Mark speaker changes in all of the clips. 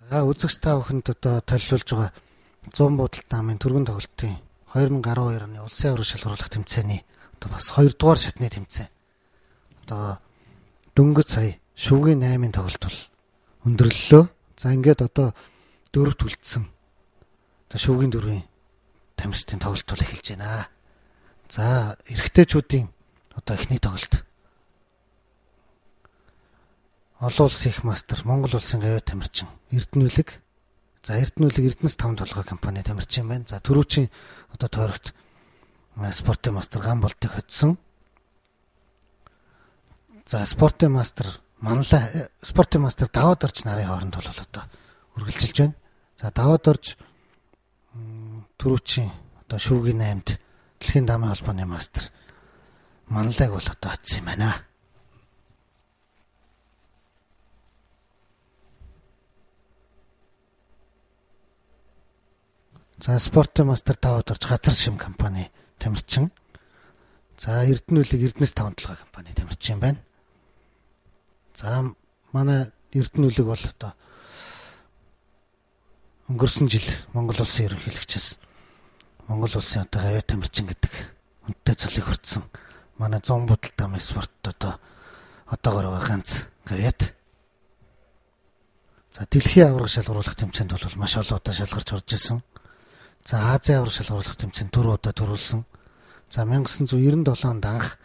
Speaker 1: За үзэгч та бүхэнд одоо төлөвлөж байгаа 100 буудалтай амын түргэн тоглолтын 2012 оны улсын аварга шалгаруулах тэмцээний одоо бас 2 дугаар шатны тэмцээн. Одоо дөнгөж сая шүвгийн 8-ын тоглолт бол өндөрлөлөө. За ингээд одоо дөрөвт үлдсэн. За шүвгийн дөрвийн тамирчдын тоглолт бол эхэлж байна. За эрэгтэйчүүдийн одоо эхний тоглолт. Олон улсын их мастер, Монгол улсын гавьяа тамирчин Эрдэнэ үлэг. За Эрдэнэ үлэг Эрдэнэс 5 толгой компани тамирчин байна. За түрүүчийн одоо тойрогт спортын мастер Ган Болтыг хоцсон. За спортын мастер Манлай, спортын мастер Даваад Орж нарын хооронд бол одоо үргэлжилж байна. За Даваад Орж түрүүчийн одоо шүүгийн 8-д дэлхийн дамын холбооны мастер Манлайг бол одоо хоцсон юм байна. За спортын мастер Даваад Орж газар шим компани тамирчин. За Эрдэнэ үлэг Эрдэнэс 5 толгой компани тамирчин байна. За манай Эрдэнэ үлэг бол одоо өнгөрсөн жил Монгол улсын ерөнхийлөгчөөс Монгол улсын одоо гавьяа тамирчин гэдэг хүнтэй цолыг хүртсэн. Манай 100 будалтай амын спортод одоо одоогоор байгаа ганц гавьяат. За дэлхийн аварга шалгаруулах тэмцээнд бол маш олон удаа шалгарч орж исэн. За Азийн аварга шалгаруулах тэмцээнд 4 удаа төрүүлсэн. За 1997 онд анх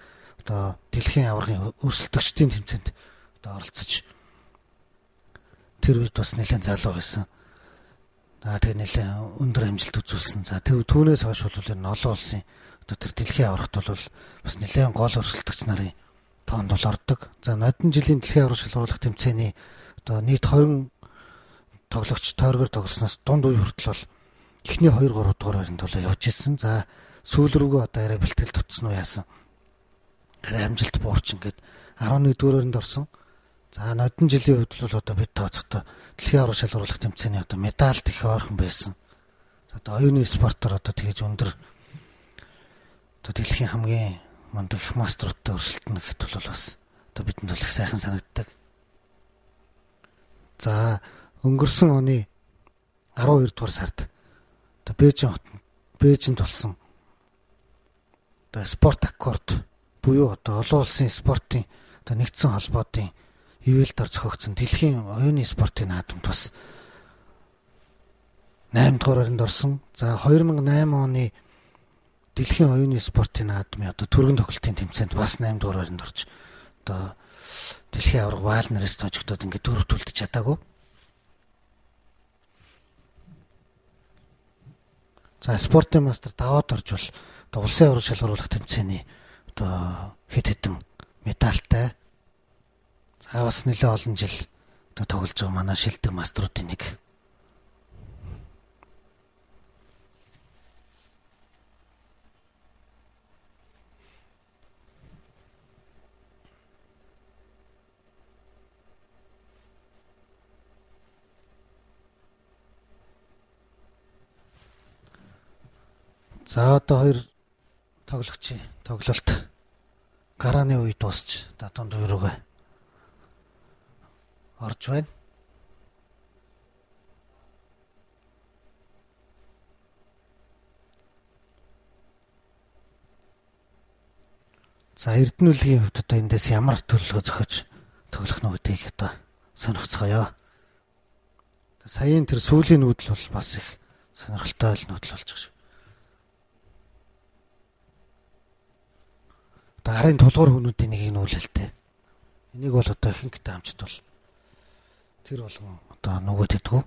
Speaker 1: одоо дэлхийн аваргын өрсөлдөгчдийн тэмцээнд одоо оролцож тэр үед бас нэлээд залуу байсан. За тэгээ нэлээд өндөр амжилт үзүүлсэн. За тэр түүнээс хойш бол энэ олон улсын одоо тэр дэлхийн аваргад бол бас нэлээд гол өрсөлдөгч нарын тоонд бол ордог. За нодон жилийн дэлхийн аварга шалгаруулах тэмцээний одоо нийт 20 тоглогч тойргоор тоглосноос дунд үе хүртэл бол эхний 2 3 дугаар байранд бол явж исэн. За сүүл рүүгээ одоо арай бэлтгэл тутсан уу яасан. Арай амжилт буурч ингээд 11 дугаар байранд орсон. За нодон жилийн хувьд бол одоо бид тооцохдоо дэлхийн аварга шалгаруулах тэмцээний одоо медальд их ойрхон байсан. За одоо оюуны спортоор одоо тэгэж өндөр одоо дэлхийн хамгийн мундаг их мастеруудтай өрсөлдөнө гэхэд бол бас одоо бидэнд бол их сайхан санагддаг. За өнгөрсөн оны 12 дугаар сард одоо Бээжин хотод Бээжинд болсон одоо спорт аккорд буюу одоо олон улсын спортын одоо нэгдсэн холбоотын ивэлд ор зохиогдсон дэлхийн оюуны спортын наадамд бас 8 дугаар байранд орсон. За 2008 оны дэлхийн оюуны спортын наадмын одоо түргэн тоглолтын тэмцээнд бас 8 дугаар байранд орж одоо дэлхийн аварга Валнерээс тожигдоод ингээд дөрөвт үлдэж чадаагүй. За спортын мастер Даваад Орж бол одоо улсын аварга шалгаруулах тэмцээний одоо хэд хэдэн медальтай. За бас нэлээд олон жил одоо тоглож байгаа манай шилдэг мастеруудын нэг. За одоо хоёр тоглогчийн тоглолт гарааны үе дуусч одоо дунд үе рүүгээ орж байна. За Эрдэнэ үлгийн хувьд одоо эндээс ямар төлөвлөгөө зохиож тоглох нь гэдгийг одоо сонирхцгоё. Саяын тэр сүүлийн нүүдэл бол бас их сонирхолтой л нүүдэл болж байгаа шүү. Одоо арын тулгуур хүмүүдийн нэгийг нүүлэлтэй. Энийг бол одоо ихэнх дамчд бол тэр болгон одоо нүгөөд идэггүй.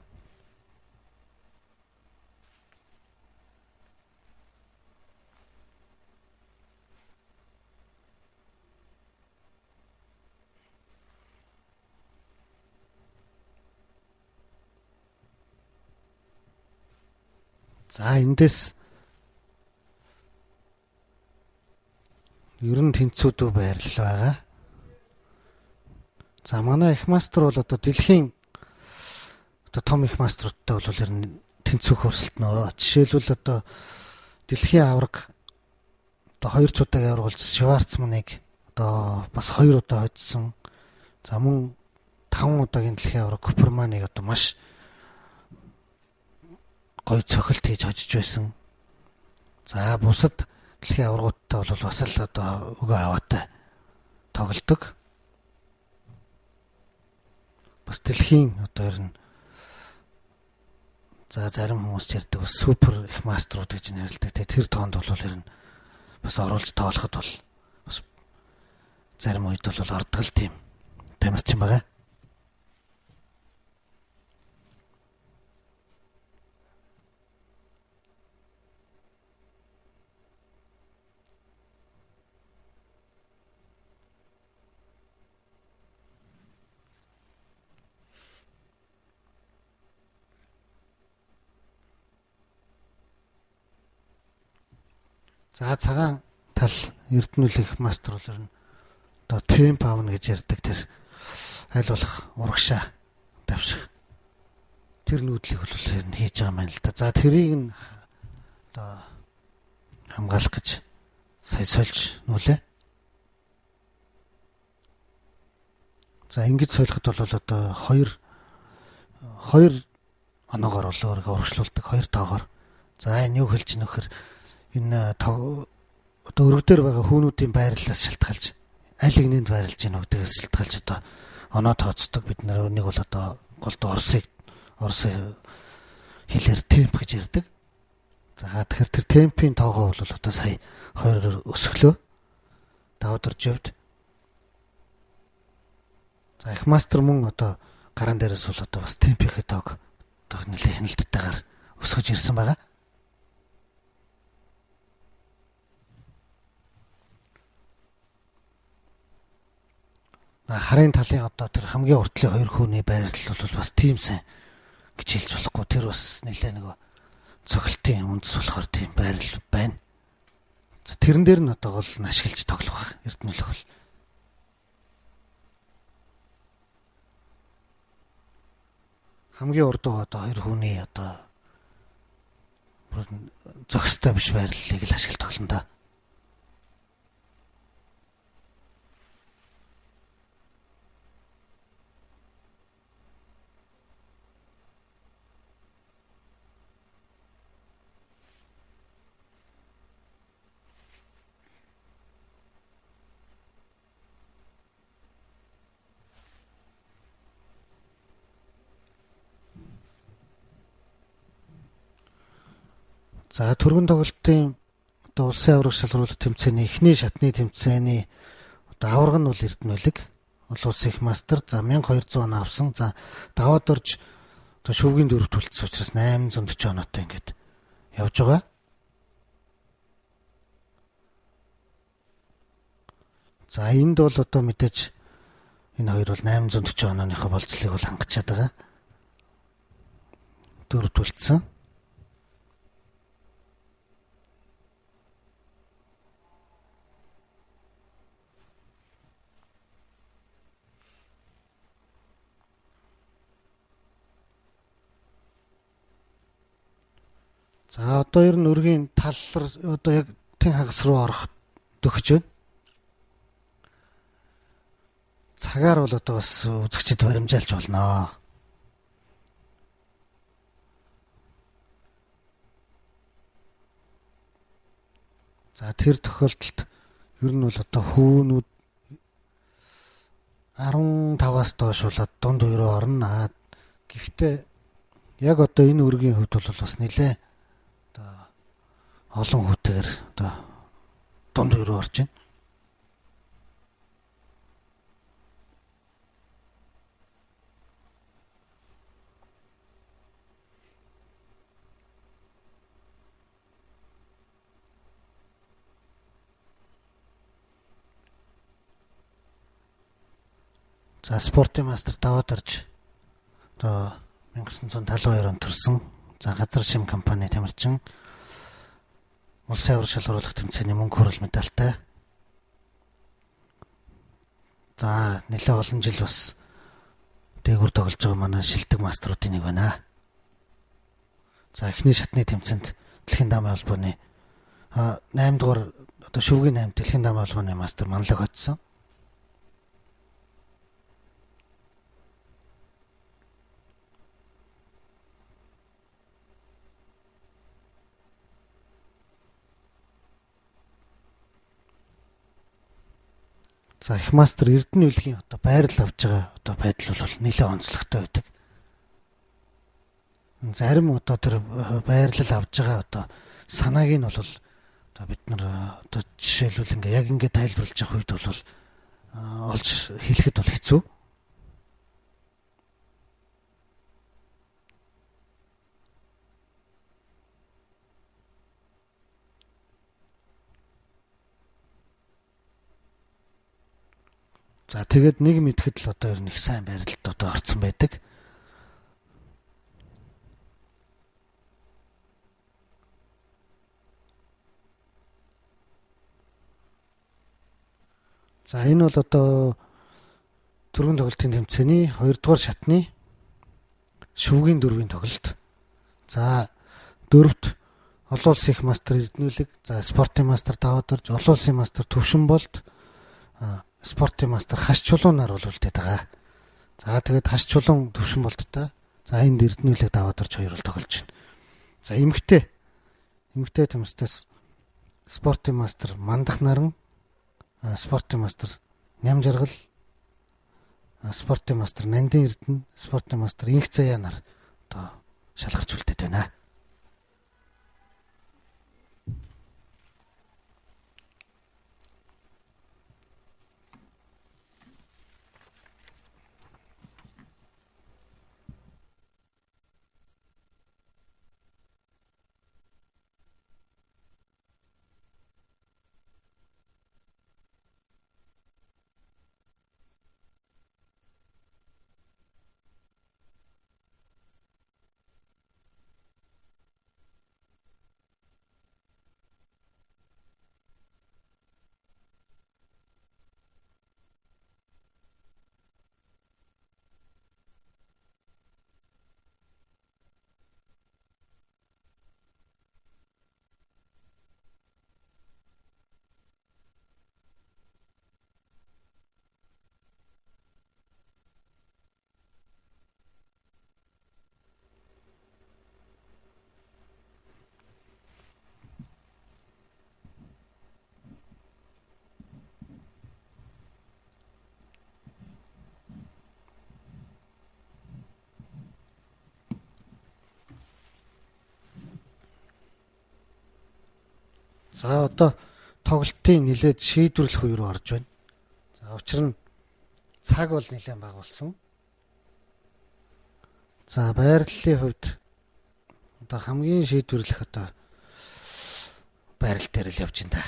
Speaker 1: За эндээс ер нь тэнцвүүдүү байрлал байгаа. За манай их мастер бол одоо дэлхийн одоо том их мастеруудтай бол ер нь тэнцвэх өрсөлдөнө. Жишээлбэл одоо дэлхийн аварга одоо 2 цудаг аварга болж Шварцманыг одоо бас 2 удаа хоцсон. За мөн 5 удаагийн дэлхийн аварга Куперманыг одоо маш гоё цохилт хийж хожиж байсан. За бусад дэлхийн аваргуудтай бол бас л одоо өгөө аваатай тоглодог. Бас дэлхийн одоо ер нь за зарим хүмүүс ч ярьдаг бас супер их мастерууд гэж нэрлэдэг. Тэгээ тэр тоонд бол ер нь бас оруулж тоолоход бол бас зарим үед бол ордог л тийм тамирчин байгаа. За цагаан тал Эрдэнэлэх мастер бол ер нь одоо темп авна гэж ярьдаг тэр аль болох урагшаа давших тэр нүүдлийг бол ер нь хийж байгаа юм байна л да. За тэрийг нь одоо хамгаалах гэж сая сольж нүүлээ. За ингэж солиход бол одоо хоёр оноогоор бол өөрийгөө урагшлуулдаг, хоёр тоогоор. За энэ юу хэлж нөхөр энэ одоо өрөг дээр байгаа хүүнүүдийн байрлалаас шалтгаалж аль нэгнэнд байрлаж гэнэ гэдгээс шалтгаалж одоо оноо тооцдог. Бид нар нэг бол одоо голдоо Орос хэлээр темп гэж ярьдаг. За тэгэхээр тэр темпийн тоогоо бол одоо сая хоёроор өсгөлөө. Даваад орж явд. За их мастер мөн одоо гараан дээрээс бол одоо бас темпийнхээ тоог одоо нэлээд хяналттайгаар өсгөж ирсэн байгаа. Харын талын одоо тэр хамгийн уртлын хоёр хүүний байрлал бол бас тийм сайн гэж хэлж болохгүй. Тэр бас нэлээ нөгөө цогцолтын үндэс болохоор тийм байрлал байна. За тэрэн дээр нь одоо гол нь ашиглаж тоглох байх. Эрдэнэлэх бол. Хамгийн урд одоо хоёр хүүний одоо зохистой биш байрлалыг л ашиглаж тоглоно доо. За түргэн тоглолтын одоо улсын аварга шалруулах тэмцээний эхний шатны тэмцээний одоо аварга нь бол Эрдэнэлэг олон улсын их мастер за 1200 оноо авсан. За даваад орж одоо шүвгийн дөрөвт үлдсэн учраас 840 оноотой ингээд явж байгаа. За энд бол одоо мэдээж энэ хоёр бол 840 онооныхоо болцлыг бол хангачаад байгаа. Дөрөвт үлдсэн. За одоо ер нь өргийн тал одоо яг тэн хагас руу орох дөхөж байна. Цагаар бол одоо бас үзэгчид баримжаалж болно. За тэр тохиолдолд ер нь бол одоо хүүнүүд 15-аас доош болоод дунд үе рүү орно. Гэхдээ яг одоо энэ өргийн хувьд бол бас нэлээ олон хүүтэйгээр одоо дунд үе рүү орж байна. За спортын мастер даваад орж одоо 1972 онд төрсэн. За газар шим компани тамирчин улсын аварга шалгаруулах тэмцээний мөнгө хөрөл медальтай. За нэлээд олон жил бас дээгүүр тоглож байгаа манай шилдэг мастеруудын нэг байна. За эхний шатны тэмцээнд дэлхийн дамын холбооны 8 дугаар одоо шүвгийн 8 дэлхийн дамын холбооны мастер манлаг хоцсон. За их мастер Эрдэнэ үлгийн одоо байрал авч байгаа одоо байдал бол нэлээд онцлогтой байдаг. Зарим одоо тэр байрлал авч байгаа одоо санааг нь бол одоо бид нар одоо жишээлбэл ингээ яг ингээ тайлбарлаж явах үед бол олж хэлэхэд бол хэцүү. За тэгээд нэг мэдэхэд л одоо ер нь их сайн байрлалд одоо орцсон байдаг. За энэ бол одоо түргэн тоглолтын тэмцээний 2 дугаар шатны шүвгийн дөрвийн тоглолт. За дөрөвт олон улсын их мастер Эрдэнэлэг, за спортын мастер Даваад Орж, олон улсын мастер Төвшинболд, спортын мастер Хаш Чулуунаар бол үлдээд байгаа. За тэгээд Хаш Чулуун Төвшинболдтой. За энд Эрдэнэлэг Даваад Орж хоёр бол тоглож байна. За эмэгтэй төмстөөс спортын мастер Мандах Наран, спортын мастер Ням Жаргал, спортын мастер Нандин Эрдэнэ, спортын мастер Инх Заяа нар одоо шалгарч үлдээд байна. За одоо тоглолтын нэлээд шийдвэрлэх үе рүү орж байна. За учир нь цаг бол нэлээд бага болсон. За байрлалын хувьд одоо хамгийн шийдвэрлэх одоо байрал дээр л явж байна да.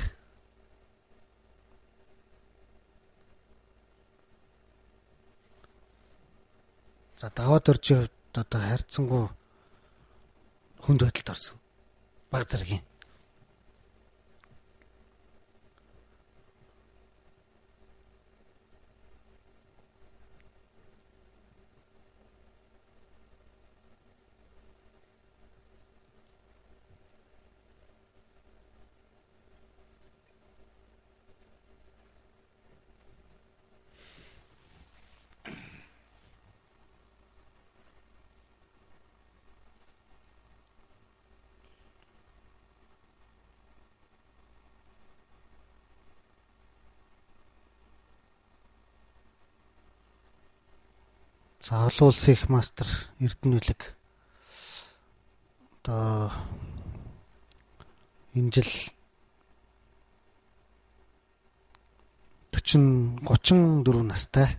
Speaker 1: За Даваад Оржийн хувьд одоо харьцангуй хүнд байдалд орсон. Баг зэргийн. За олон улсын их мастер Эрдэнэлэг одоо энэ жил 34 настай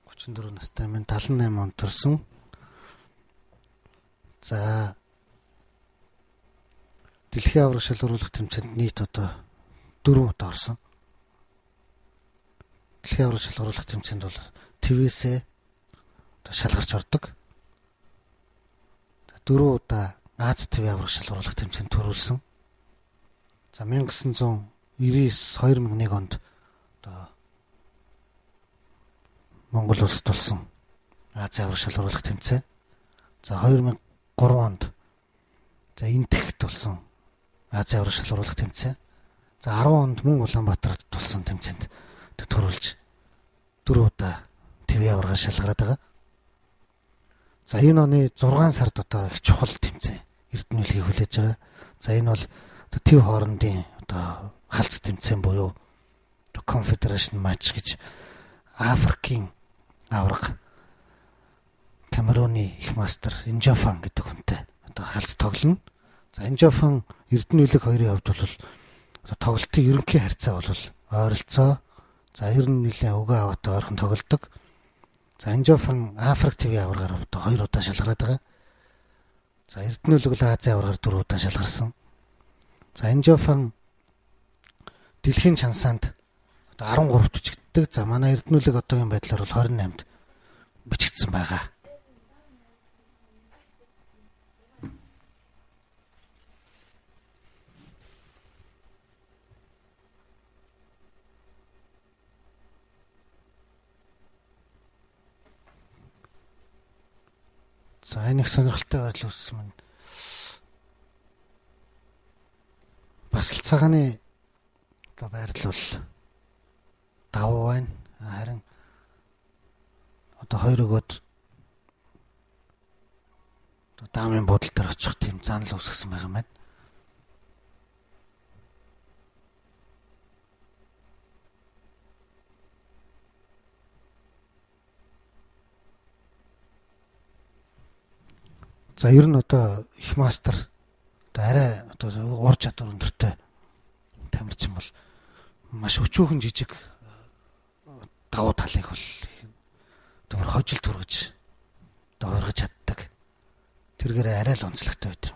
Speaker 1: 34 настай минь 78 он төрсөн. За дэлхийн аварга шалгаруулах тэмцээнд нийт одоо 4 удаа орсон. Дэлхийн аварга шалгаруулах тэмцээнд бол ТВС шалгарч ордог. 4 удаа Аз ТV аварга шалгаруулах тэмцээнд төрүүлсэн. За 1999 2001 онд одоо Монгол улсад болсон Азийн аварга шалгаруулах тэмцээн. За 2003 онд за Энтэгт болсон Азийн аварга шалгаруулах тэмцээн. За 10 онд мөн Улаанбаатарт болсон тэмцээнд төрүүлж 4 удаа ТV аварга шалгараад байгаа. За энэ оны 6 сард одоо их чухал тэмцээн Эрдэнэлгийг хүлээж байгаа. За энэ бол одоо төв хоорондын одоо халц тэмцээн буюу Confederation матч гэж Африкийн аварга Камеруны их мастер Нжофан гэдэг хүнтэй одоо халз тоглоно. За Нжофан Эрдэнэ үлэг хоёрын хувьд бол одоо тоглолтын ерөнхий харьцаа бол ойролцоо. За ер нь нэлээд өгөө аваатай ойрхон тоглодог. За Нжофан Африк ТV аваргаар одоо 2 удаа шалгараад байгаа. За Эрдэнэ үлэг бол Азийн аваргаар 4 удаа шалгарсан. За Нжофан дэлхийн чансаанд одоо 13-т бичигддэг. За манай Эрдэнэ үлэг одоогийн байдлаар бол 28-д бичигдсэн байгаа. За энэ их сонирхолтой байдал үүссэн мань. Бас л цагааны одоо байрлал бол давуу байна. Харин одоо хоёр өгөөд одоо даамын буудал дээр очих тийм занал үүсгэсэн байгаа юм байна. За ер нь одоо их мастер одоо арай одоо ур чадвар өндөртэй тамирчин бол маш өчүүхэн жижиг давуу талыг бол одоо хожил түргэж одоо ургаж чаддаг. Тэргээр арай л онцлогтой байт.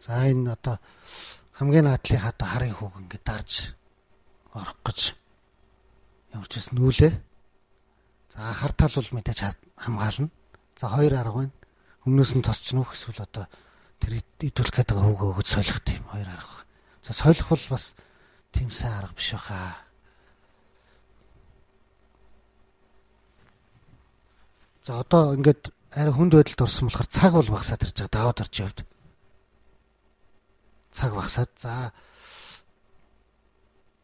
Speaker 1: За энэ одоо хамгийн наадлын хад харын хүүг ингээд дарж орох гэж ямар ч байсан нүүлээ. За хар тал бол мэдээж хамгаална. За хоёр арга байна. Өмнөөс нь тосч нүүх эсвэл одоо тэр идүүлэх гээд байгаа хүүгөө өгöd солих тийм хоёр арга. За солих бол бас тийм сайн арга биш баха. За одоо ингээд арай хүнд байдалд орсон болохоор цаг бол багасаад ирж байгаа. Даваад орж явд. Цаг багасаад за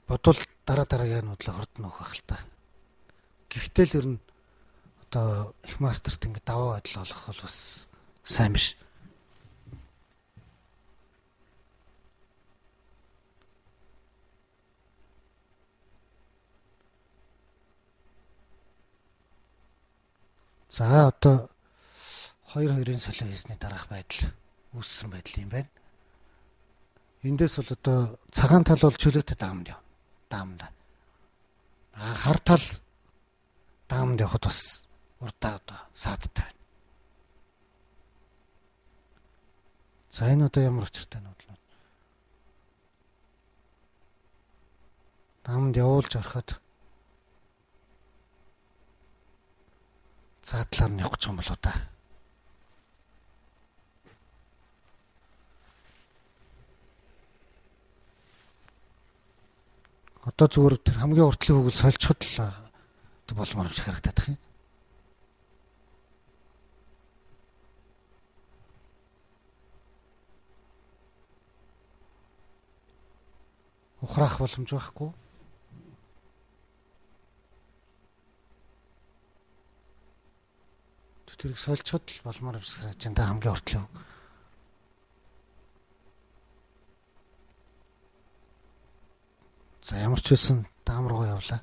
Speaker 1: бодвол дараа дараагийн нүдлээ хурд нөх байх л та. Гэхдээ л ер нь одоо их мастерт ингээд давуу байдал олох бол бас сайн биш. За одоо 2-2-ын солио хийсний дараах байдал үүссэн байдал юм байна. Эндээс бол одоо цагаан тал бол чөлөөтэй даамд явна. Даамд. А хар тал даамд явахад бас урдаа одоо саадтай байна. За энэ одоо ямар учиртай нүүдэл вэ? Даамд явуулж ороход цаатлаар нь явах гэж юм болоо та. Одоо зүгээр тэр хамгийн уртлын хүүг сольцоход л болмоор юм шиг харагдаад байна. Ухраах боломж байхгүй. Тэрийг сольцоход л болмоор юм шиг харагдаж байна хамгийн уртлын хүүг. За ямар ч байсан даам руу явлаа.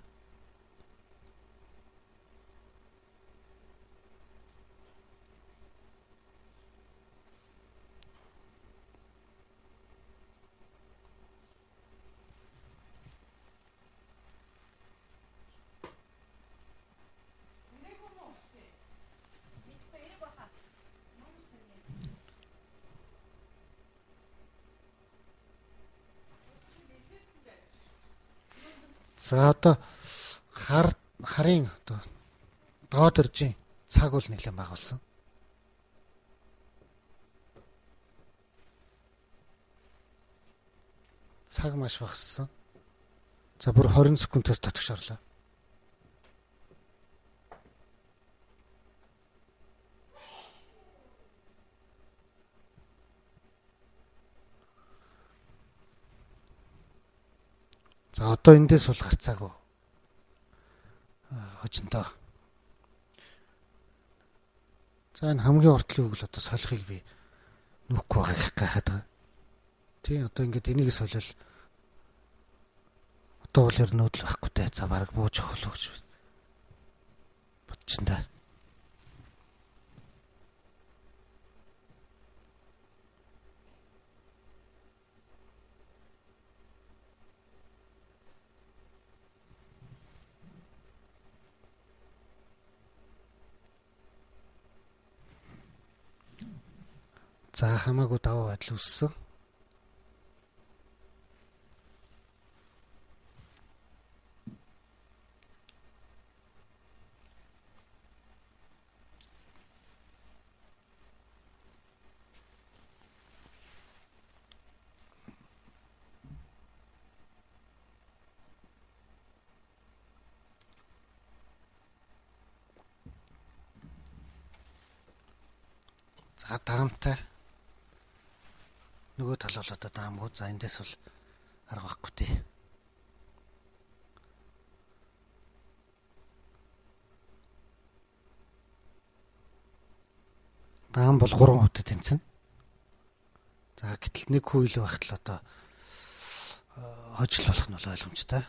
Speaker 1: За одоо харын одоо доод өржийн цаг бол нэлээд багуулсан. Цаг маш багассан. За бүр 20 секундээс татгш орлоо. За одоо эндээс бол гарцаагүй хожинтоо. За энэ хамгийн уртлын үг л одоо солихыг би нүүхгүй байгаа гэх гайхаад байгаа. Тийм одоо ингээд энийг солиол одоо бол ер нүүдэл байхгүй те. За бараг бууж өгөх болов гэж бодчихин да. За хамаагүй давуу байдал үүссэн. За даамтай. Нөгөө тал бол одоо даамгүй. За эндээс бол арга байхгүй тий. Даам бол 3 хувьд тэнцэнэ. За гэтэл нэг хүү илүү байхад л одоо хожил болох нь бол ойлгомжтой.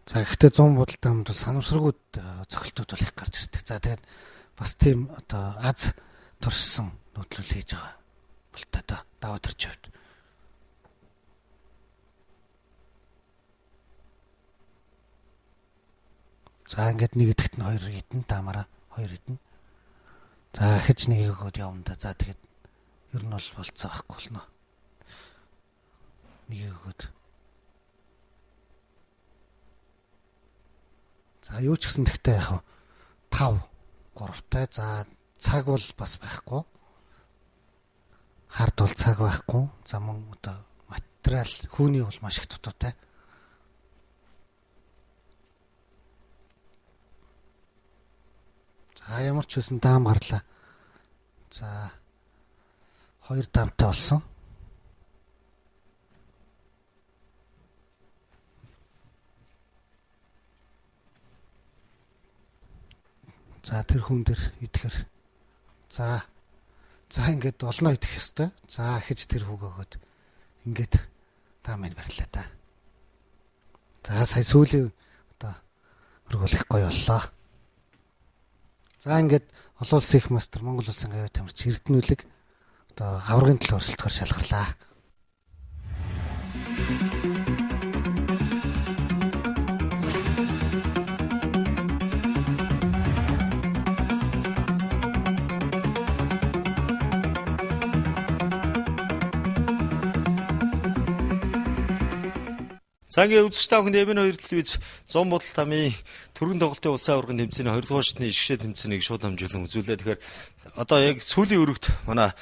Speaker 1: За гэхдээ 100 бодол даамд бол санамсаргууд цохилтууд бол их гарч ирдэг. За тэгээд бас тийм одоо аз туршсан нүүдлэл хийж байгаа болтой доо даваа төрч хувьд. За ингээд нэг идэхт нь хоёр идэн таамаараа хоёр идэн. За хэж нэг өгөөд явна да. За тэгээд ер нь бол болцоо байхгүй болно. Нэг өгөөд. За юу ч гэсэн тэгтээ яг 5 3-тай. За цаг бол бас байхгүй. Хард бол цаг байхгүй. За мөн одоо материал хүүний бол маш их дутуутай. За ямар ч байсан даам гарлаа. За 2 даамтай болсон. За тэр хүн дээр идэхэр за ингээд олноо идэх ёстой. За хэж тэр хүүг өгөөд ингээд даамыг барьлаа та. За сая сүүлийн одоо өргүүлэх гоё боллоо. За ингээд олон улсын их мастер Монгол улсын гавьяа тамирч Эрдэнэ үлэг одоо аваргын төлөө өрсөлдөхөөр шалгарлаа.
Speaker 2: За ингээд үзэгч та бүхэнд Эбэн хоёр телевиз 100 бодол тамийн түргэн тоглолтын улсын аваргын тэмцээний 2 дугаар шатны шгшээ тэмцээнийг шууд дамжуулан үзүүлээ. Тэгэхээр одоо яг сүүлийн өрөгт манай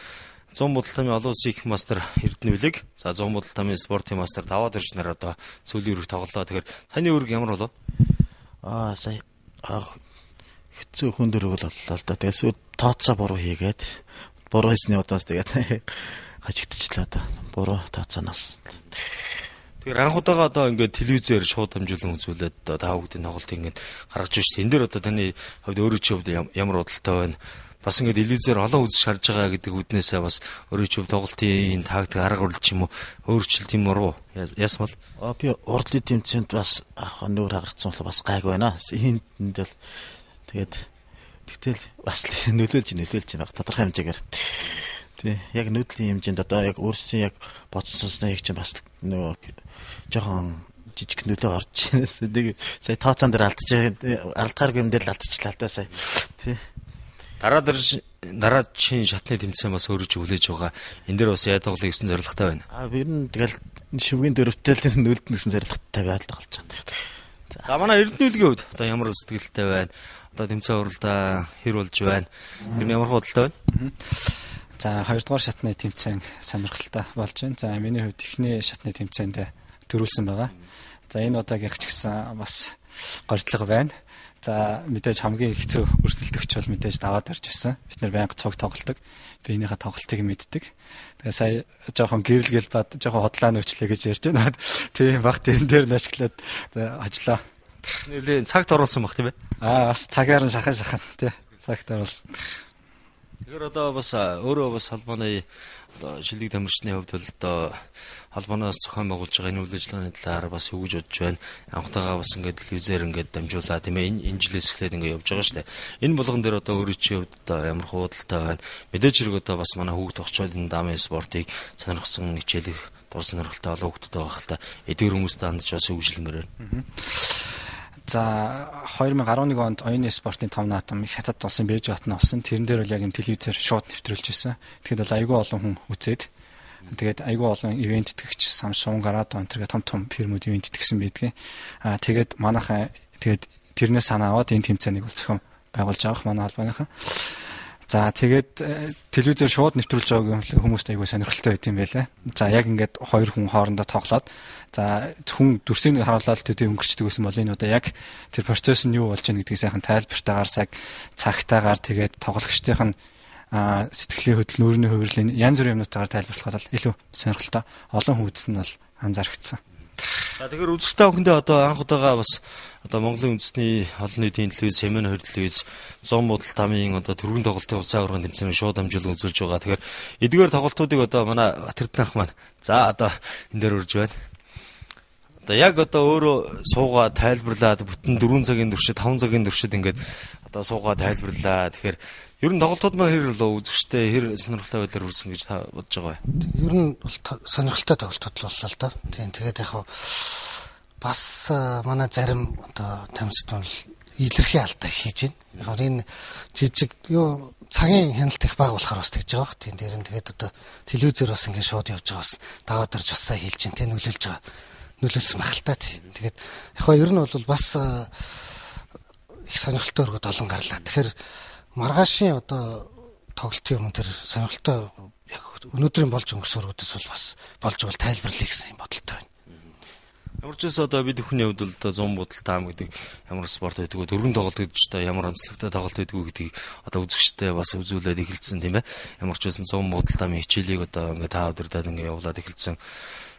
Speaker 2: 100 бодол тамийн олон улсын их мастер Эрдэнэ үлэг, за 100 бодол тамийн спортын мастер Даваа Дөрж нар одоо сүүлийн өрөг тоглолоо. Тэгэхээр таны өрөг ямар болов?
Speaker 3: Сая хэцүү хүн дөрөв боллоо л да. Тэгээд сүүл тооцоо буруу хийгээд буруу хийсний удаас тэгээд хажигдчихлаа да. Буруу тооцооноос.
Speaker 2: Тэгэхээр анх удаага одоо ингээд телевизээр шууд дамжуулан үзүүлээд та бүгдийн тоглолтыг ингээд гаргаж байна. Энэ дээр одоо таны хувьд өөрөө чи хувьд ямар бодолтой байна? Бас ингээд телевизээр олон үзэж харж байгаа гэдэг үднээсээ бас өөрөө чи хувьд тоглолтын тактик арга барил ч юм уу өөрчлөлт юм уу? Яасан бол?
Speaker 3: Би урдлын тэмцээнд бас нүүр хагарсан болохоор бас гайг байна. Энд бол тэгээд тэгтэл бас нөлөөлж байна тодорхой хэмжээгээр. Тий, яг нүүдлийн хэмжээнд одоо яг өөрсдийн яг бодсонсноо яг чинь бас нөгөө жоохон жижиг нөлөө орж байна. Нэг сая тооцоон дээр алдахааргүй юм дээр л алдчихлаа л да сая. Тий.
Speaker 2: Дараагийн шатны тэмцээн бас өөрөж хүлээж байгаа. Энэ дээр бас яа тоглоё гэсэн зорилготой байна.
Speaker 3: Ер нь тэгэл шивгийн дөрөвтэй л нөлдөн гэсэн зорилготой байдал болж байгаа.
Speaker 2: За манай Эрдэнэ үлгийн хувьд одоо ямар сэтгэлтэй байна? Одоо тэмцээн уралдаа хэр болж байна? Ер нь ямар бодолтой байна?
Speaker 4: За 2 дугаар шатны тэмцээн сонирхолтой болж байна. За миний хувьд эхний шатны тэмцээнд төрүүлсэн байгаа. За энэ удаагийнх ч гэсэн бас горилго байна. За мэдээж хамгийн хэцүү өрсөлдөгч бол мэдээж даваад орж ирсэн. Бид нэр байнга цуг тоглодог. Биенийхээ тоглолтыг мэддэг. Тэгээ сая жоохон гэрэлгэл бад жоохон хотлаа нөөчлээ гэж ярьж байна. Тийм баг тэрэн дээр нь ашиглаад ажиллаа.
Speaker 2: Нэлээ цагт оруулсан баг тийм ээ.
Speaker 4: Аа бас цагаар нь шахан шахан тий. Цагт оруулсан.
Speaker 2: Тэгэхээр одоо бас өөрөө бас холбооны одоо шилдэг тамирчны хувьд бол одоо холбооноос зохион байгуулж байгаа энэ үйл ажиллагааны талаар бас юу гэж бодож байна? Анхтайгаа бас ингээд телевизээр ингээд дамжуулаа тийм ээ энэ жилээс эхлээд ингээд явж байгаа шүү дээ. Энэ болгон дээр одоо өөрөө чи хувьд одоо ямар хуудалтай байна? Мэдээж хэрэг одоо бас манай хүүхд тогчоод энэ дамын спортыг сонирхсон хичээлэх дур сонирхолтой олон хүүхдтэй байх л та. Эдгээр хүмүүстэй хандж бас юу гэж хэлмээр байна?
Speaker 4: За 2011 онд оюуны спортын том наадам Хятад улсын Бээжин хотод болсон. Тэрэн дээр бол яг юм телевизээр шууд нэвтрүүлж ирсэн. Тэгэхэд бол айгүй олон хүн үзээд тэгээд айгүй олон ивент итгэгч Samsung, Garado энэ төргээ том том фирмүүд ивент итгэсэн байдгийн. Аа тэгээд манайхан тэгээд тэрнээс санаа аваад энэ тэмцээнийг бол зохион байгуулж авах манай холбооныхан. За тэгээд телевизээр шууд нэвтрүүлж байгааг хүмүүст айгүй сонирхолтой байт юм байлаа. За яг ингээд хоёр хүн хоорондоо тоглоод за зөвхөн дүрсийг харуулаад төдий өнгөрчдөг байсан бол энэ удаа яг тэр процесс нь юу болж байна гэдгийг сайхан тайлбартаагаар цаг цагтаагаар тэгээд тоглогчдын нь сэтгэлийн хөдөл нүүрний хувирлын янз бүрийн юмнуудтайгаар тайлбарлахад бол илүү сонирхолтой олон хүн үзсэн нь бол анзаарэгдсэн.
Speaker 2: За тэгэхээр үзэгч та бүхэндээ одоо анх удаага бас одоо Монголын үндэсний олон нийтийн телевиз, Сэмэн 2 телевиз, 100 будал тамийн одоо түргэн тоглолтын улсын аваргын тэмцээнийг шууд дамжуулан үзүүлж байгаа. Тэгэхээр эдгээр тоглолтуудыг одоо манай Батэрдэнх маань за одоо энэ дээр үрж байна. Одоо яг одоо өөрөө суугаа тайлбарлаад бүтэн 4 цагийн туршид 5 цагийн туршид ингээд одоо суугаа тайлбарлаа. Тэгэхээр ер нь тоглолтууд маань хэр болоо үзэгчтэй хэр сонирхолтой байдлаар үрсэн гэж та бодож байгаа вэ?
Speaker 1: Ер нь бол сонирхолтой тоглолтууд л боллоо л доо. Тийм тэгээд яг бас манай зарим одоо тамирчид бол илэрхий алдаа хийж байна. Яг энэ жижиг юу цагийн хяналт их бага болохоор бас тэгж байгаа бох. Тийм дээр нь тэгээд одоо телевизээр бас ингээд шууд явж байгаа бас даваад орж бас сайн хэлж байна. Тийм нөлөөлж байгаа. Нөлөөлсөн байх л та. Тийм. Тэгээд яг ер нь бол бас их сонирхолтой өргөд олон гарлаа. Тэгэхээр маргаашийн одоо тоглолтын өмнө тэр сонирхолтой яг өнөөдрийн болж өнгөрсөн өргөдөөс бол бас болж бол тайлбарлая гэсэн юм бодолтой байна.
Speaker 2: Ямар ч байсан одоо бид бүхний хувьд бол одоо 100 будал таам гэдэг ямар спорт байдгүй, дөрвөн тоглолт гэдэг ч одоо ямар онцлогтой тоглолт байдгүй гэдгийг одоо үзэгчтэй бас үзүүлээд эхэлсэн тийм ээ. Ямар ч байсан 100 будал таамын хичээлийг одоо ингээд та өдөрдөө ингээд явуулаад эхэлсэн.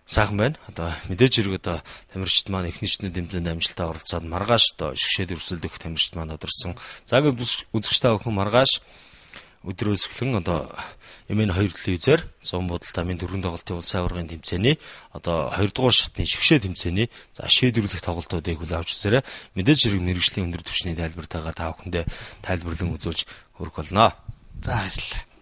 Speaker 2: Сайхан байна. Одоо мэдээж хэрэг одоо тамирчид маань эхний шатны тэмцээнд амжилттай оролцоод маргааш одоо шгшээд өрсөлдөх тамирчид маань тодорсон. За ингээд үзэгч та бүхэн маргааш өдрөөс эхлэн одоо MN 2 телевизээр 100 будал тамийн дөрвөн тоглолтын улсын аваргын тэмцээний одоо 2 дугаар шатны шгшээ тэмцээний за шийдвэрлэх тоглолтуудыг хүлээн авч үзээрэй. Мэдээж хэрэг мэргэжлийн өндөр түвшний тайлбартайгаа та бүхэндээ тайлбарлан үзүүлж хүргэх болно.
Speaker 1: За баярлалаа.